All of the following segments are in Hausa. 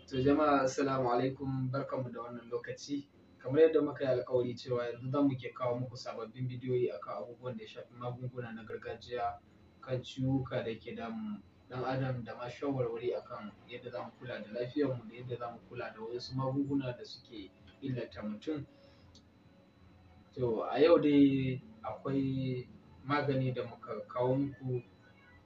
To jama'a, assalamu alaikum, barkanmu da wannan lokaci. Kamar yadda muka yi alƙawari cewa yanzu za mu ke kawo muku sababbin bidiyoyi akan abubuwan da ya shafi magunguna na gargajiya kan ciwuka da ke damun ɗan adam, da ma shawarwari akan yadda za mu kula da lafiyarmu da yadda za mu kula da wasu magunguna da suke illata mutum. To a yau dai akwai magani da muka kawo muku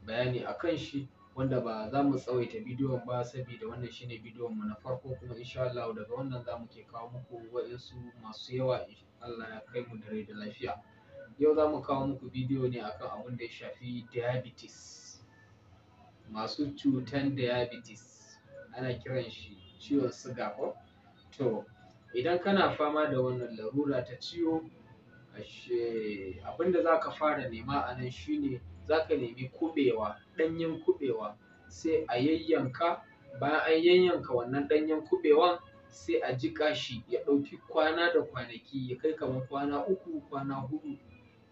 bayani akan shi, wanda ba za mu tsawaita bidiyon ba saboda wannan shine bidiyon mu na farko, kuma insha Allahu daga wannan za mu ke kawo muku waɗansu masu yawa in Allah ya kai mu da rai da lafiya. Yau za mu kawo muku bidiyo ne akan abin da ya shafi diabetes. Masu cutan diabetes, ana kiran shi ciwon suga ko? To idan kana fama da wannan larura ta ciwo, abin da za ka fara nema a nan shine za ka nemi kuɓewa, ɗanyen kuɓewa, sai a yayyanka. Bayan an yayyanka wannan ɗanyen kuɓewan, sai a jiƙa shi ya ɗauki kwana da kwanaki, ya kai kamar kwana 3, kwana 4.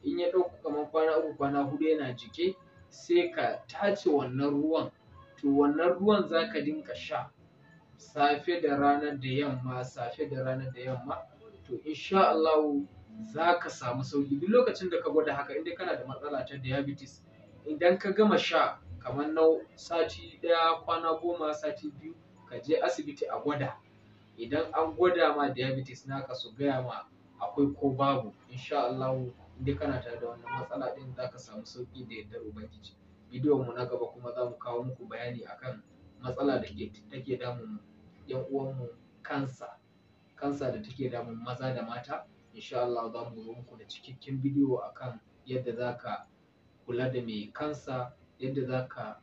In ya ɗauki kamar kwana 3, kwana 4 yana jiƙe, sai ka tace wannan ruwan. To wannan ruwan za ka dinga sha safe da rana da yamma, safe da rana da yamma. To insha Allahu za ka samu sauƙi. Duk lokacin da ka gwada haka, in dai kana da matsala ta diabetes, idan ka gama sha kamar na sati 1, kwana 10, sati 2, ka je asibiti a gwada. Idan an gwada ma diabetes naka, su gaya ma akwai ko babu, insha Allahu in dai kana tare da wannan matsala ɗin, za ka samu sauƙi da yardar Ubangiji. Bidiyon mu na gaba kuma za mu kawo muku bayani akan matsala da take damun 'yan uwanmu, kansa, kansa da take damun maza da mata. Insha Allahu za mu zo muku da cikakken bidiyo akan yadda za ka kula da mai kansa, yadda za ka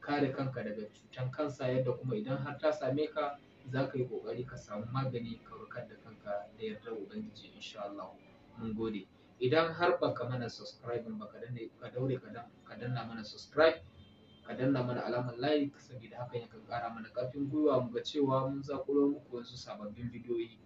kare kanka daga cutan kansa, yadda kuma idan har ta same ka, za ka yi ƙoƙari ka samu magani ka warkar da kanka da yardar Ubangiji, insha Allahu. Mun gode. Idan har baka mana subscribing ba, ka daure ka danna mana subscribe, ka danna mana alamar like, saboda hakan yakan ƙara mana ƙarfin gwiwa mu ga cewa mun zaƙulo muku wasu sababbin bidiyoyi.